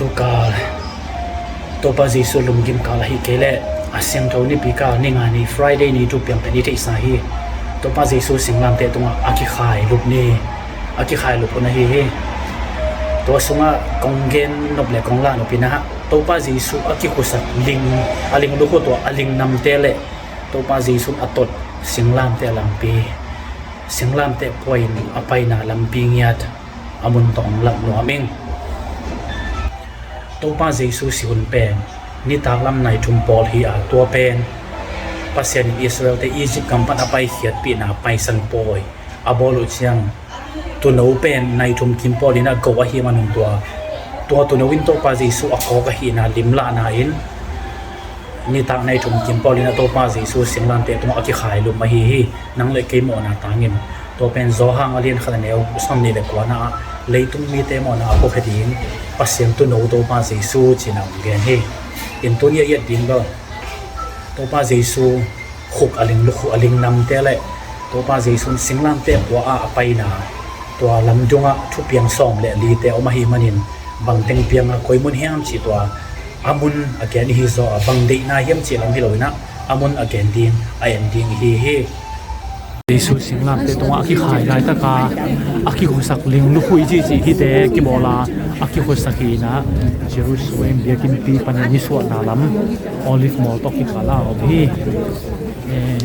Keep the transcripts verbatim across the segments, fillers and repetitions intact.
Tukal Topa Jesu lunggim kal ahi kei leh a siangtho nipi kal ni nga ni Friday ni thupiang pen i theihsa hi. Topa Jesu singlamteh tungah a kikhailup ni, a kikhailup hun ahi hi. Tua sungah kong gen nop le kong lah nop inah Topa Jesu a kikhusak ling, a ling lukhu tua a ling namte le Topa Jesu a tot singlamteh lampi, singlamteh pua in a paina lampi ngiat a mun tawh hong lak nuam ing. Topa Jesu si hun pen nitak lam nai thum pawl hi a, tua pen Pasian in Israelte Egypt gam pan a paikhiatpihna Paisan pawi a bawl uh ciang tuuno pen nai thum kim pawl in a go ahi manun tua, tua tuuno in Topa Jesu a kawk ahihna limlahna in nitak nai thum kim pawl in a Topa Jesu singlamteh tungah a kikhailup ahi hi. Nang le kei mawhna tangin tua pen Johan a lian khat a neu sawmnih le kuana ah leitung mite mawhna a puakhia ding Pasian tuuno Topa Jesu cina hong gen hi. In tuni a i et ding bel Topa Jesu khuk a ling lukhu a ling namte le Topa Jesu singlamteh pua a a paina tua lamdungah thupiang sawm le lite om ahi manin bangteng pianga koi mun hiam cih tua a mun a gen ihi zaw a bang deihna hiam cih lam hi lo inah a mun a gen ding a en ding ihi hi. Jesu singlamteh tungah a kikhai laitaka a kikhusak ling lukhu i cihcih hite kibawla a kikhusak hi inah Jerusalem biakinnpi panin nisuahna lam Olive mual tawh kikala om hi. Eh,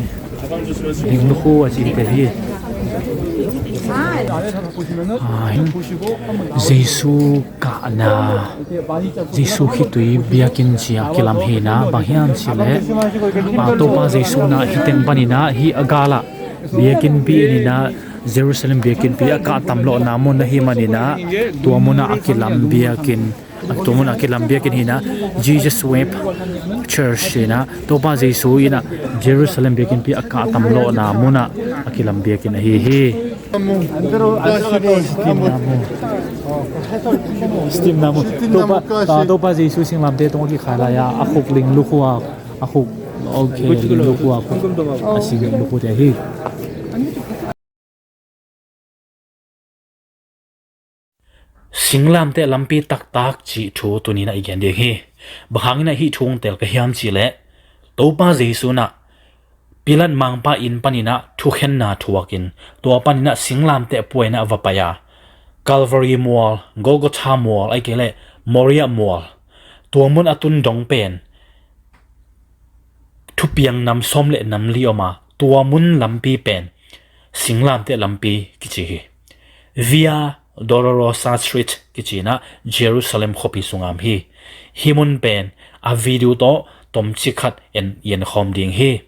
ling lukhu a cihte hi. Ah, Jesu kahna, Jesu khitui biakinn cia kilam hina bang hiam cih leh Topa Jesu na hi teng paninah hi a galah biakinnpi inah Jerusalem biakinnpi a kahtam lawhna mun ahi maninah tua munah a kilam biakinn a tua munah a kilam biakinn hinah Jesus Web Church hinah Topa Jesu inah Jerusalem biakinnpi a kahtam lawhna munah a kilam biakinn ahi hi. Steam namu. Steam namu. Topa, Topa Jesu singlamteh tungah kikhai lai a, a khuk ling lukhu a, a khuk, okay, ling lukhu a, a sing ling lukhu te hi. Singlamteh lampi taktak cih thu tuninah i gen ding hi. Bang hanginah hih thu hong tel ka hiam cih leh Topa Jesu inah Pilat mangpa inn paninah thukhenna thuakin tua paninah singlamteh puainah va pai a Calvary mual, Golgotha mual, ahih kei leh Moria mual, tua mun a tun dong pen thupiang nam sawm le nam li om a tua mun lampi pen singlamteh lampi kici hi. Via Dolorosa Street kici inah Jerusalem khuapi sungah om hi. Hih mun pen a video tawh tomcik khat en, i enkhawm ding hi.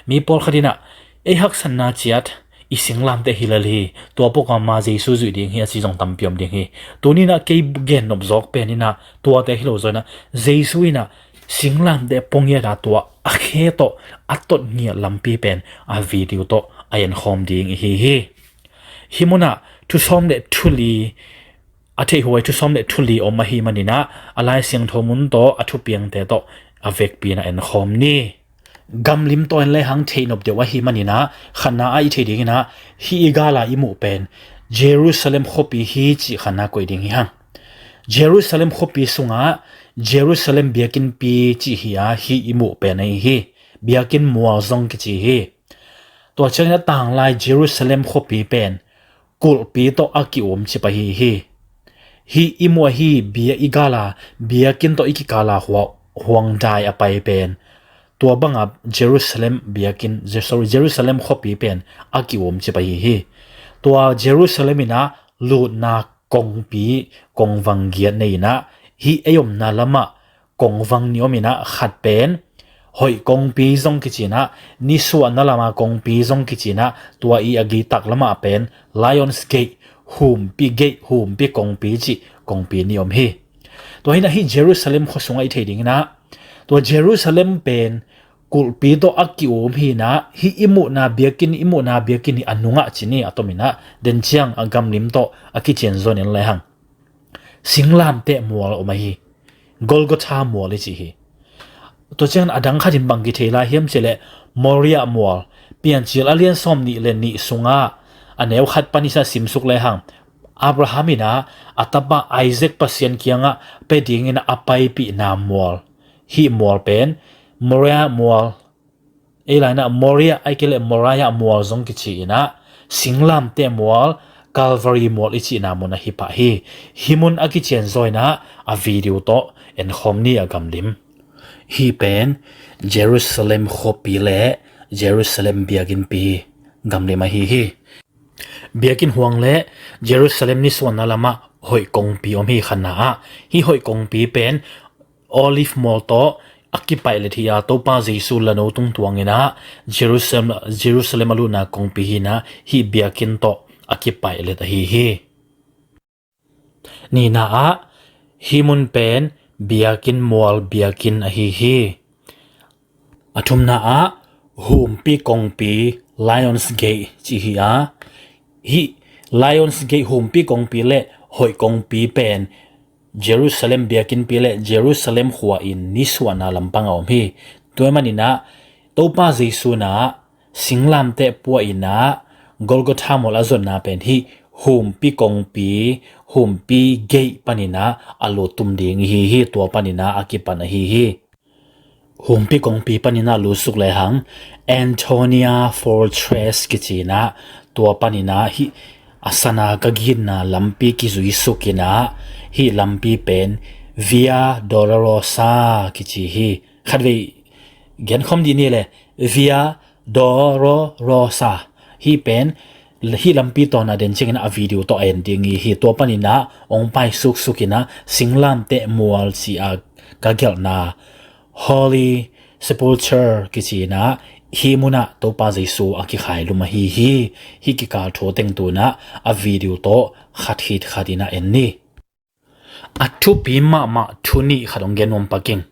Mi pawlkhat inah ei haksatna ciat i singlamteh hi lel hi, tua pawlkhat mah Jesu zuih ding hi a ci zong tampi om ding hi. Tuninah kei gen nop zawk pen inah tuate hi lo zaw inah Jesu inah singlamteh pua ngiat a tua a khe tawh a tot ngiat lampi pen a video tawh a enkhawm ding ihi hi. Hih munah thu sawm le thu li, a theihhuai thu sawm le thu li om ahi maninah a Lai Siangtho mun tawh a thupiangte tawh a vekpi inah enkhawm ni. Gamlim tawh en lehang theihnop deuh ahi maninah khatna ah i theih dinginah hih i gala i muh pen Jerusalem khuapi hi cih khatna koih ding hi hang. Jerusalem khuapi sungah Jerusalem biakinnpi cih hi a hih i muh pen ahi hi. Biakinn mual zong kici hi. Tua ciangin a tanglai Jerusalem khuapi pen kulhpi tawh a ki-umcip ahi hi. Hih i muh ahi bia i gala biakinn tawh i kikala hua-, huangdai a pai pen tua banga Jerusalem biakinn, Je-, sorry, Jerusalem khuapi pen a ki-umcip ahi hi. Tua Jerusalem inah lutna kongpi, kongvang giat nei inah hih ei omna lamah kongvang nih om inah khat pen hoih kongpi zong kici inah nisuahna lama kongpi zong kici inah tua i a gitak lamah pen Lions Gate, humpi gate, humpi kongpi cih kongpi nih om hi. Tua hinah hih Jerusalem khua sungah i theih dinginah tua Jerusalem pen kulhpi tawh a ki-um hinah hih i muhna biakinn, i muhna biakinn hi a nungah ci ni a tom inah den ciang a gamlim tawh a kician zon in lehang singlamteh mual om ahi. Golgotha mual i ci hi. Tua ciangin a dang khatin bang kithei lai hiam cih leh Moria mual, Piancil a lian sawm nih le nih sungah a neu khat pan i sa simsuk lehang Abraham in ah a tapa Isaac Pasian kiangah pia dingin a paipihna mual, hih mual pen Moriah mual, ei lainah Moriah, ahih kei leh Moriah mual zong kici in ah, singlamteh mual, Calvary mual i cihna mun ahi pah hi. Hih mun a kicianzaw in ah a video tawh enkhawm ni a gamlim. Hih pen Jerusalem khuapi le Jerusalem biakinnpi gamlim ahi hi. Biakinn huang le Jerusalem nisuahna lamah hoih kongpi om hi. Khatna ah, hih hoih kongpi pen Olive mual tawh a kipaih let hi a, Topa Jesu lano tungtuang in ah Jerusalem, Jerusalem a lutna kongpi hi in ah, hih biakinn tawh a kipaih let ahi hi. Nihna ah, hih mun pen biakinn mual biakinn ahi hi. A thumna ah, humpi kongpi, Lions Gate ci hi a, hih Lions Gate, humpi kongpi le hoih kongpi pen Jerusalem biakinnpi le Jerusalem khua in nisuahna lampang a om hi. Tua ahih manin ah Topa Jesu in ah singlamteh pua in ah Golgotha mual a zonna pen hih humpi kongpi, humpi gate panin ah a lut tum ding hi hi. Tua panin ah a kipan ahi hi. Humpi kongpi panin ah lutsuk lehang Antonia Fortress kici in ah, tua panin ah hih a sana ka ginna lampi kizuisuk in ah, hih lampi pen Via Dolorosa kici hi. Khatvei genkhawm dih ni le, Via Dolorosa. Hih pen, hih lampi tawn a den ciangin a video tawh a en ding hi. Tua panin ah hong pai suksuk in ah, singlamteh mual ci a ka gelhna Holy Sepulchre kici in ah, hih mun ah Topa Jesu a kikhailum ahi hi. Hih kikal thu teng tu in ah a video tawh khat khit khat in ah en ni. A thupi mahmah thu nih khat hong gen nuam pak ing.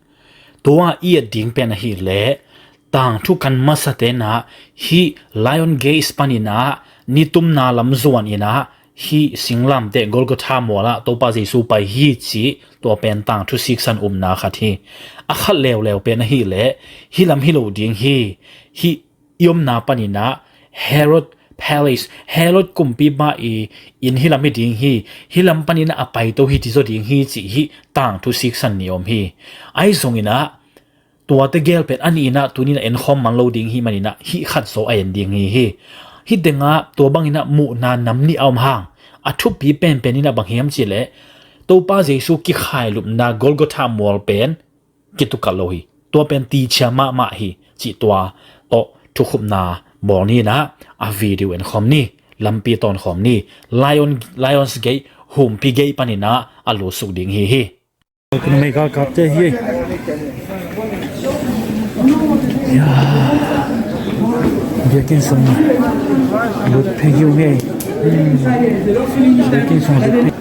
Tua i et ding pen ahih leh, tangthu kan masate in ah, hih Lion Gate panin ah nitumna lam zuan in ah, hih singlamteh Golgotha mual ah Topa Jesu pai hi cih, tua pen tangthu siksan upna khat hi. A khat leuleu pen ahih leh, hih lam hi lo ding hi. Hih i omna panin ah Herod Palace, Herod kumpipa i inn hih lam hi ding hi. Hih lam panin ah a paito hi, ci zaw ding hi cih hih tangthu siksan nih om hi. Ahi zongin ah, tuate gel pen a nih in ah tuni in ah enkhawm man lo ding hi manin ah, hih khat zaw a en ding hi hi. Hih teng ah tua bangin ah muhna nam nih a om hang. A thupi penpen in ah bang hiam cih leh, Topa Jesu kikhailupna Golgotha mual pen kitukalh lo hi. Tua pen tichia mahmah hi, cih tua tawh thukhupna bawl ni in ah, a video enkhawm ni, lampi tawnkhawm ni, Lion, Lions Gate, humpi gate panin ah a lutsuk ding hi hi. Numei galkapte hi. Ya. Biakinn sung lut phei hi ung ei. Hmm. Biakinn sung lut phei.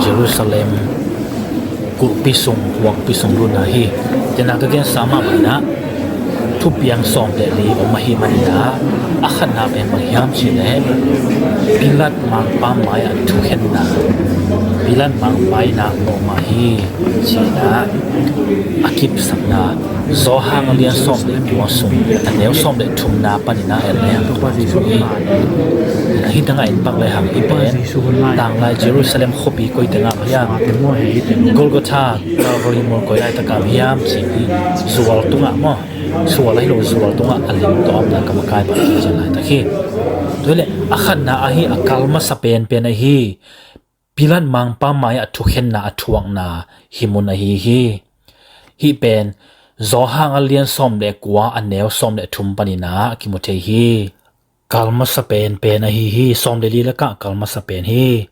Jerusalem kulhpi sung, huangpi sung lutna hi. Tena ka gensa mahmah in ah, thupiang sawm le li om ahih manin ah, a khatna pen bang hiam cih leh, Pilat mangpa mai-ah thukhenna, Pilat mangpa in ah mawh mah hi, ci-in ah a kipsakna, Johan a lian sawm le kua sung, a neu sawm le thumna panin ah en lehang, Topa Jesu hi. Hih tengah en pak lehang, hih pen tanglai Jerusalem khuapi koi tengah hiam, Golgotha, Calvary mual koi laitak ah hiam cih hi. Zual tungah maw, sual ahi lo, zual tungah a lim tawh a omna ka makai pah cian laitak hi. Tua hi leh a khatna ahi, a kal masa penpen ahi, Pilat mangpa mai-ah thukhenna, a thuakna hih mun ahi hi. Hih pen Johan a lian sawm le kua, a neu sawm le thum panin ah kimu thei hi. Kal masa penpen ahi hi. Sawm le li lakah kal masa pen hi.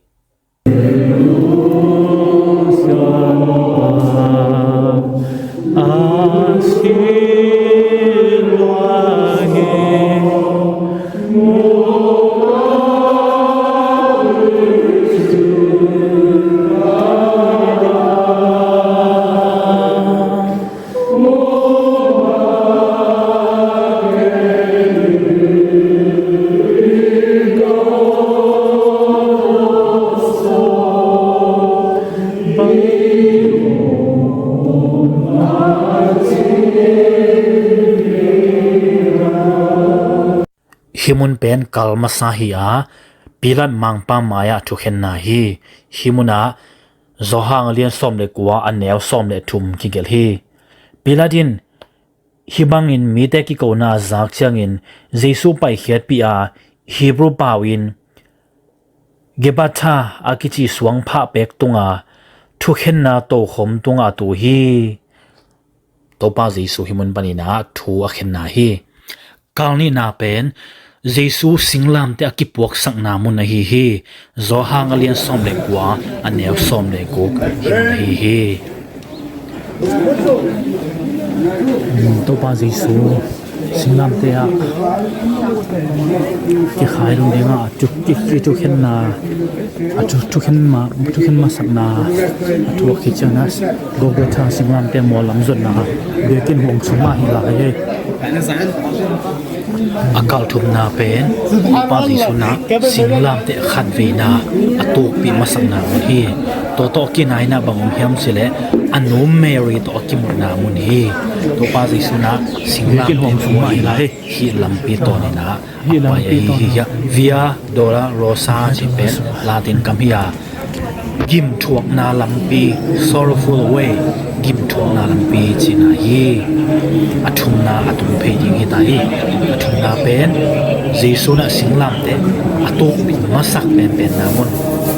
Hih mun pen kal masa hi a, Pilat mangpa mai-ah thukhenna hi. Hih munah Johan a lian sawm le kua, a neu sawm le thum kigelh hi. Pilat in hih bangin mite kikona a zak ciangin Jesu paikhiatpih a, Hebrew pau in Gebatha a kici suangphah pek tunga thukhenna tokhom tungah a tu hi. Topa Jesu hih mun paninah thu a khenna hi. Kal nihna pen Jesu singlamteh a kipuaksakna mun ahi hi. Johan a lian sawm le kua, a neu sawm le guk hih mun ahi hi. Topa Jesu singlamteh ah kikhai lungding a, a thu, ki, ki thukhenna, a thu, thukhen ma, thukhen masakna a thuak khit ciangin ah Golgotha singlamteh mual lam zotna biakinn huang sung mah hi lai hi. A kal thumna pen Topa Jesu in ah singlamteh khatveina a tukpih masakna mun hi. Tua tawh a kinaina bang om hiam cih leh a nu Mary tawh a kimuhna mun hi. Topa Jesu in ah singlamteh biakinn huang sung mah hi lai hi. Hih lampi tawnin ah a pai ahi hi. Via Dolorosa cih pen Latin kam hi a, gimthuakna lampi, sorrowful way, gimthuakna lampi cihna hi. A thumna a tung phei ding hi ta hi. A thumna pen Jesu in ah singlamteh a tukpih masak penpenna mun,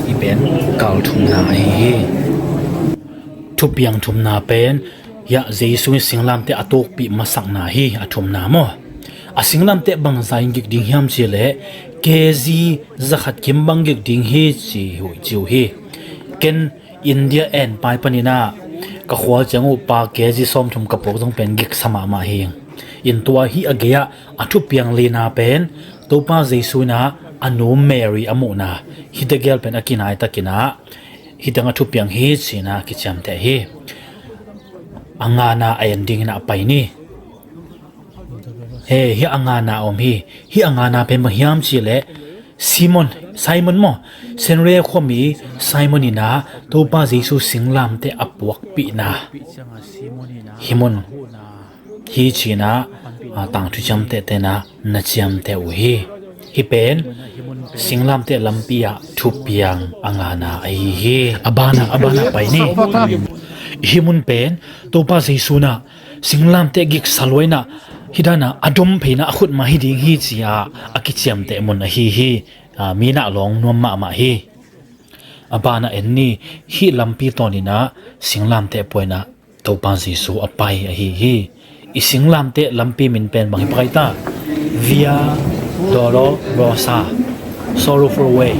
hih pen kal thumna ahi hi. Thupiang thumna pen hiah Jesu in singlamteh a tukpih masakna hi, a thumna maw. A singlamteh bangzah in gik ding hiam cih leh K G zakhat kim bang gik ding hi ci uh, ci uh hi. Ken India en pai panin ah ka khual ciang uh pa K G sawmthum ka puak zong pen giksa mahmah hi. In tua hih a gei-ah a thupiang lina pen Topa Jesu in ah a nu Mary a muhna, hih tegel pen a kinai takin ah hih teng a thupiang hi ci-in ah kiciamteh hi. A ngana a en dingin ah a pai ni. He, hih a ngana a om hi. Hih a ngana pen bang hiam cih leh Simon, Simon maw, Samaria khuami Simon in ah Topa Jesu singlamteh a puakpihna hih mun hi ci-in ah, a, tangthu ciamtehte in ah na ciamteh uh hi. Hih pen singlamteh lampi ah thupiang a ngana ahi hi. A banah, a banah pai ni. Hih mun pen Topa Jesu in ah singlamteh giksa lua in ah hih dan a a dom pheina a khutma hi ding hi ci-a a kiciamteh mun ahi hi. A, mi in ah lawng nuam mahmah hi. A banah en ni. Hih lampi tawnin ah singlamteh pua in ah Topa Jesu a pai ahi hi. I singlamteh lampi min pen bang hi pakai ta? Via Dolorosa, sorrowful way,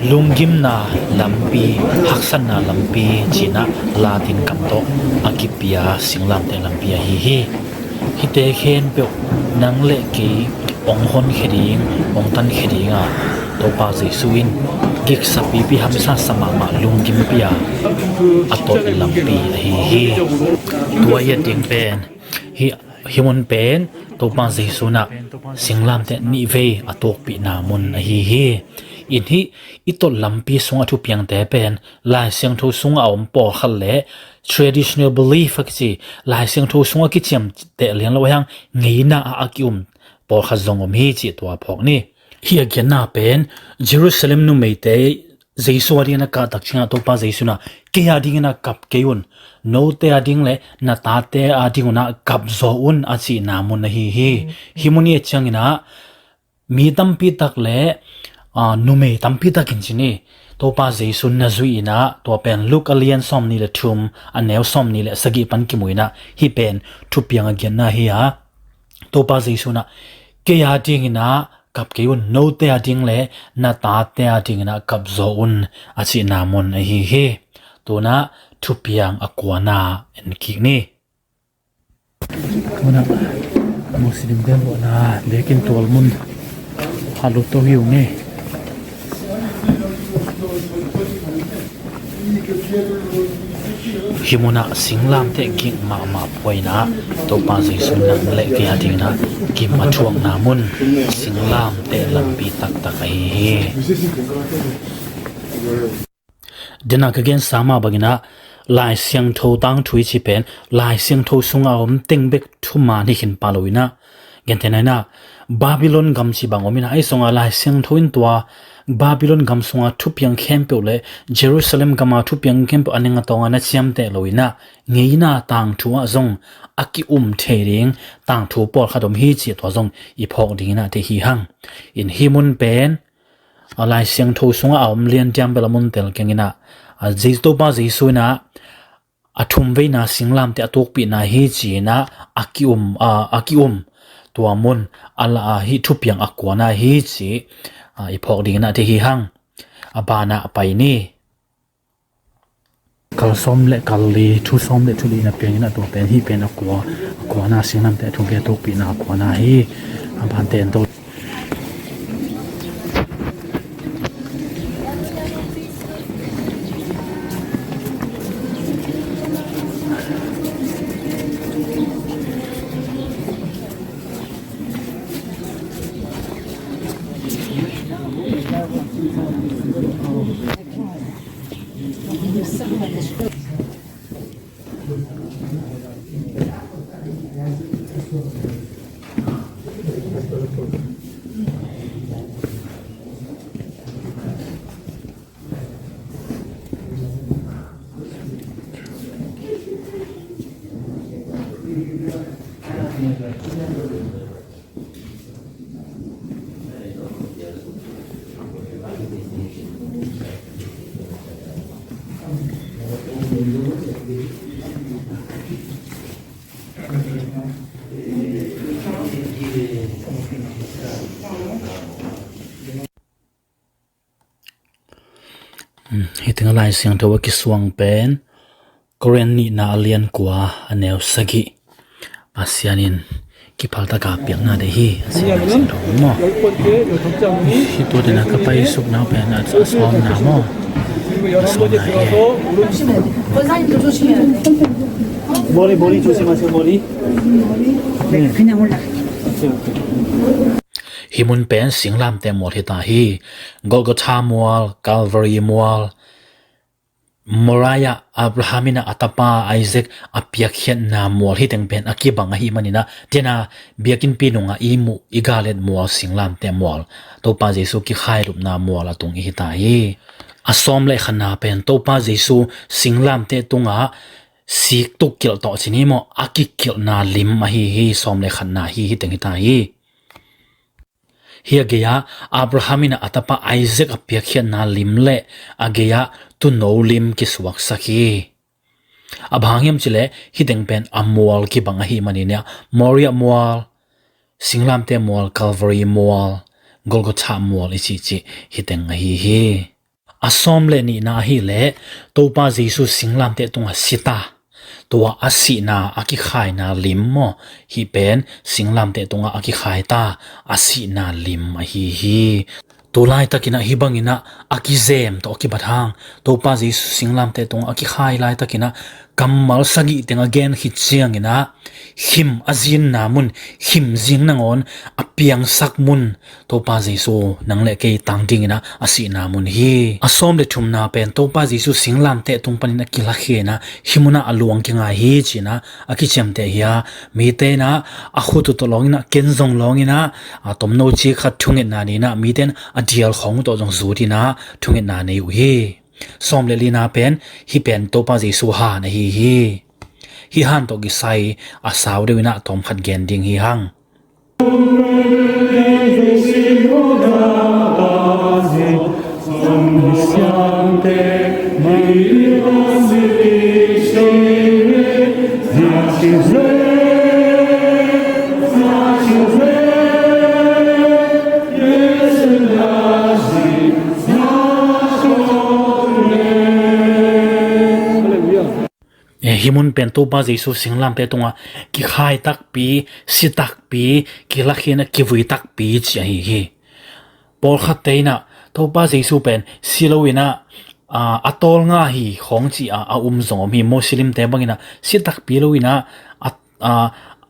lunggimna lampi, haksatna lampi ci-in ah Latin kam tawh a kipia singlamteh lampi ahi hi. Hihte khempeuh nang le kei hong honkhia ding, hong tankhia ding a, Topa Jesu in giksa pipi, hamsasa mahmah lunggimpi a a tot lampi ahi hi. Tua i et ding pen hih, hih mun pen Topa Jesu in ah singlamteh nihvei a tukpihna mun ahi hi. In hih i tot lampi sung a thupiangte pen Lai Siangtho sungah a om pawlkhat le traditional belief a kici, Lai Siangtho sungah kiciamteh lian lo a hiang ngeina ah a ki-um pawlkhat zong om hi cih tua phawk ni. Hih a giatna pen Jerusalem numeite Jesu a dingin a kahtak ciangin ah Topa Jesu in ah kei a dingin ah kap kei un, note a ding le na tate a ding un ah kap zaw un a cihna mun ahi hi. Hih mun i et ciangin ah mi tampi tak le, aa, numei tampi takin ci ni, Topa Jesu na zuih in ah, tua pen Luke a lian sawmnih le thum, a neu sawmnih le sagih pan kimu in ah, hih pen thupiang a giatna hi a, Topa Jesu in ah kei a dingin ah kap kei un, note a ding le na tate a dingin ah kap zaw un a cihna mun ahi hi. Tu-in ah thupiang a kuana en kik ni. Munah Muslim te luahna biakinn tual mun khat lut to hi ung e. Hih munah singlamteh gik mahmah pua in ah Topa Jesu nang le kei a dingin ah gim a thuakna mun, singlamteh lampi taktak ahi hi. Dena ka gensa mah bangin ah Lai Siangtho tangthu i cih pen Lai Siangtho sungah a om teng bek thuman hi khin pah lo in ah, Gentehna in ah Babylon gam cih bang om in ah, ahi zongin Lai Siangtho in tua Babylon gam sunga thupiang khempeuh le Jerusalem gama thupiang khempeuh a ning a tawnga na ciamteh lo in ah, ngeina tangthu ah zong a ki-um thei ding tangthu pawlkhat om hi cih tua zong i phawk dingin ah thei hi hang. In hih mun pen a Lai Siangtho sungah a om lian diam bel a mun tel keng in ah, a Jesu, Topa Jesu in ah a thumveina singlamteh a tukpihna hi ci-in ah a ki-um, a, a ki-um tua mun a la, a, hih thupiang a kuana hi cih, a, i phawk dingin ah thei hi hang. A banah a pai ni. Kal sawm le kal li, thu sawm le thu li na piang in ah tua pen, hih pen a kua, a kuana singlamteh a thumvei a tukpihna a kuana hi. A ban ten to. Hih teng a Lai Siangtho a kisuang pen Korin nihna a lian kua a neu sagih. Pasian in kiphaltaka piakna deih hi. A Lai Siangtho maw? Hih tua tena ka paisukna pen a sawmna maw? A sawmna hi. Hih mun pen singlamteh mual hi ta hi. Golgotha mual, Calvary mual, Moriah, Abraham in a tapa Isaac a piakkhiatna mual, hih teng pen a kibang ahih manin ah, tena biakinnpi nungah i muh i galet mual, singlamteh mual, Topa Jesu kikhailupna mual a tung i hi ta hi. A sawm le khatna pen Topa Jesu singlamteh tungah sik tuk kilh tawh cin hi maw, a kikilhna lim ahi hi. Sawm le khatna hi, hih teng hi ta hi. Hih a gei-ah Abraham in a tapa Isaac a piakkhiatna lim le a gei-ah tuuno lim kisuaksak hi. A bang hang hiam cih leh hih teng pen a mual kibang ahih manin ah, Moriah mual, singlamteh mual, Calvary mual, Golgotha mual i cihcih hih teng ahi hi. A sawm le nihna ahih leh Topa Jesu singlamteh tungah si ta, tua a sihna a kikhaina lim maw, hih pen singlamteh tungah a kikhai ta, a sihna lim ahi hi. Tu laitakin ah hih bangin ah a kizem tawh a kibat hang, Topa Jesu singlamteh tungah a kikhai laitakin ah kammal sagih teng a gen khit ciangin ah, khim a zinna mun, khim zing nangawn a piangsak mun, Topa Jesu nang le kei tang dingin ah a sihna mun hi. A sawm le thumna pen Topa Jesu singlamteh tung panin a kilakhia in ah, hih munah a luang kingai hi ci-in ah a kiciamteh hi a, mite in ah a khut uh tawh lawngin ah, ken zong lawngin ah, a tomno ci khat thungetna ni-in ah, mite in a dial khawng uh tawh zong zut in ah thungetna nei uh hi. Sawm le lina pen, hih pen Topa Jesu han ahi hi. Hih han tawh kisai a sau deuh in ah tawmkhat gen ding hi hang. Eh, hih mun pen Topa Jesu singlamteh tungah kikhai takpi, si takpi, kilakhia in ah kivui takpi ci ahi hi. Pawlkhatte in ah Topa Jesu pen si lo in ah, a, a tawlnga hi khawng ci a, a um zong om hi. Muslimte bangin ah si takpi lo in ah, a, a,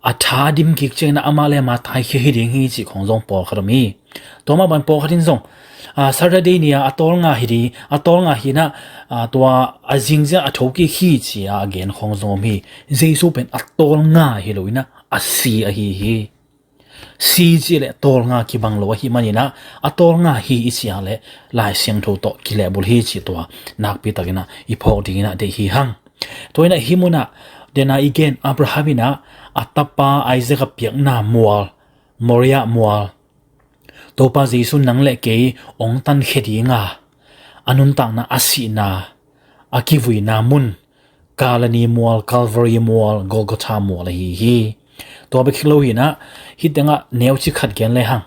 a tha a dim kik ciangin ah amah le amah taikhia hi ding hi cih khawng zong pawlkhat om hi. Tua mah bang pawlkhat in zong, a, Saturday ni-a a tawlnga hi ding, a tawlnga hi in ah, a, tua a zingzia a thokik hi ci a, a gen khawng zong om hi. Jesu pen a tawlnga hi lo in ah a si ahi hi. Si cih leh tawlnga kibang lo ahih manin ah, a tawlnga hi i cih leh Lai Siangtho tawh kilehbulh hi cih tua nakpi takin ah i phawk dingin ah deih hi hang. Tua in ah hih mun ah, den a i gen, Abraham in ah a tapa Isaac a piakna mual, Moriah mual, Topa Jesu nang le kei hong tankhia dinga a nuntakna, a sihna, a kivuina mun, Kalani mual, Calvary mual, Golgotha mual ahi hi. Tua bek hi lo hi in ah, hih tengah neuci khat gen le hang.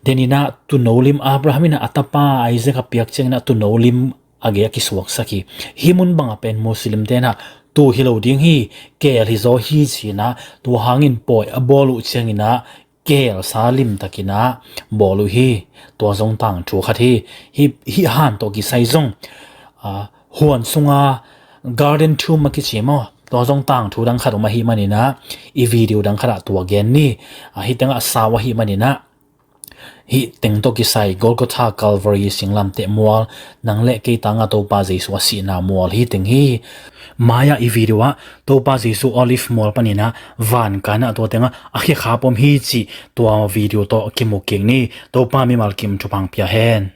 Den in ah tuuno lim, Abraham in ah a tapa Isaac a piak ciangin ah tuuno lim a gei a kisuaksak hi. Hih mun bang a pen Muslim te'n ah tuu hi lo ding hi, keel hi zaw hi ci-in ah, tua hangin pawi a bawl uh ciangin ah keelsa limtakin ah bawl uh hi. Tua zong tangthu khat hi. Hih, hih han tawh kisai zong, ah, huan sunga garden tomb a kici maw, tua zong tangthu dang khat om ahih manin ah, i video dang khat ah tua gen ni. Ah, hih tengah sau ahih manin ah, hih teng tawh kisai Golgotha, Calvary, singlamteh mual, nang le kei tanga Topa Jesu a sihna mual hih teng hi. Mai-ah i video ah Topa Jesu Olive mual panin ah vanka'n ah tua tengah a khia khap om hi cih tua video tawh kimu kik ni. Topa mimal kim thupha pia hen.